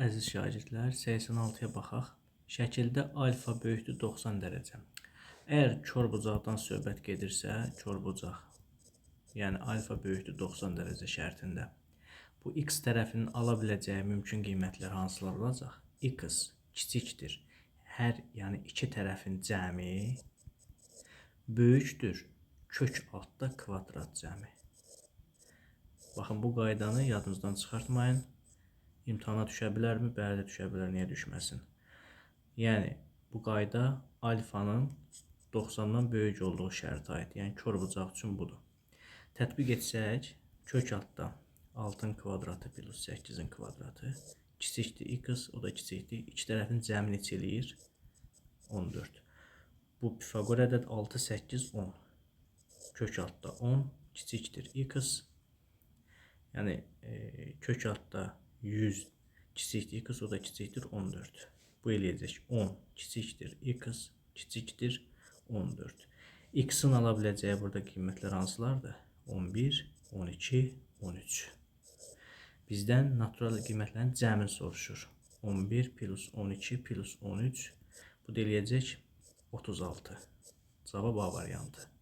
Əziz şagirdlər, 86-ya baxaq. Şəkildə alfa böyükdür 90 dərəcə. Əgər kor bucaqdan söhbət gedirsə, kor bucaq, yəni alfa böyükdür 90 dərəcə şərtində bu x tərəfinin ala biləcəyi mümkün qiymətlər hansılar olacaq? X kiçikdir. Hər, yəni iki tərəfin cəmi böyükdür kök altda kvadrat cəmi. Baxın, bu qaydanı yadınızdan çıxartmayın. İmtahana düşə bilərmi? Bəli, düşə bilər. Niyə düşməsin? Yəni, bu qayda alfanın 90-dan böyük olduğu şərtə aid. Yəni, kor bucaq üçün budur. Tətbiq etsək, kök altda 6-ın kvadratı plus 8-in kvadratı kiçikdir x, o da kiçikdir. İki tərəfin cəmi neçə eləyir? 14. Bu Pifaqor ədəd 6, 8, 10. Kök altda 10 kiçikdir x. Yəni, kök altda 100 kiçikdir x, o da kiçikdir 14. Bu eləyəcək 10 kiçikdir x kiçikdir 14. X-in ala biləcəyi burada qiymətlər hansılardır? 11, 12, 13. Bizdən natural qiymətlərin cəmini soruşur. 11 plus 12 plus 13. Bu da eləyəcək 36. Cavab A variantı.